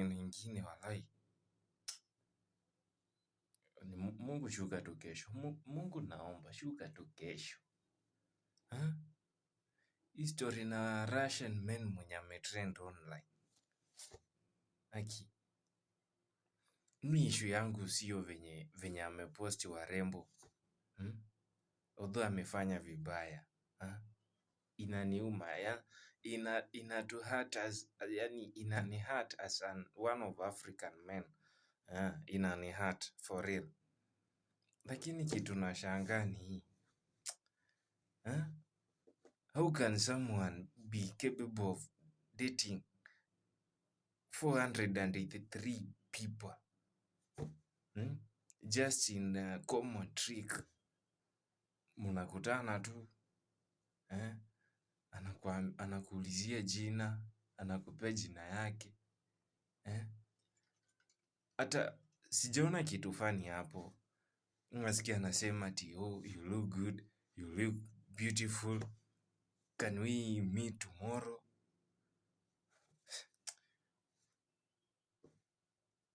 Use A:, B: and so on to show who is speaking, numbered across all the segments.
A: maneno ingine walai. Mungu shuka tu kesho. Mungu naomba shuka tu kesho. Ha? Hii story na Russian men mwenye ametrend online. Aki. Mi issue yangu sio venye ameposti warembo. Although amefanya vibaya. Ha? Inaniuma ya ina to hurt as, yani inani hurt as one of African men. Ha? Inani hurt for real. Lakini kitu nashangaa ni hii. Ha? How can someone be capable of dating 483 people? Just in a common trick. Mnakutana tu, eh? Anakuulizia jina, anakupea jina yake. Eh? Hata sijaona kitu funny hapo. Unasikia anasema ati, oh, you look good, you look beautiful. Can we meet tomorrow?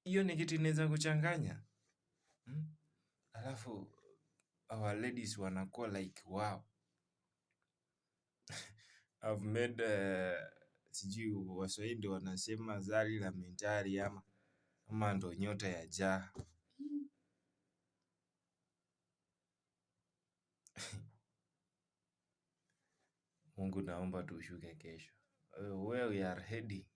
A: Hiyo ni kitu inaweza kuchanganya. Alafu our ladies wanakuwa like wow. I've made sijui Waswahili ndio wanasema zali la mentari ama ndo nyota ya jaa. Mungu naomba tushuke kesho. Where we are heading.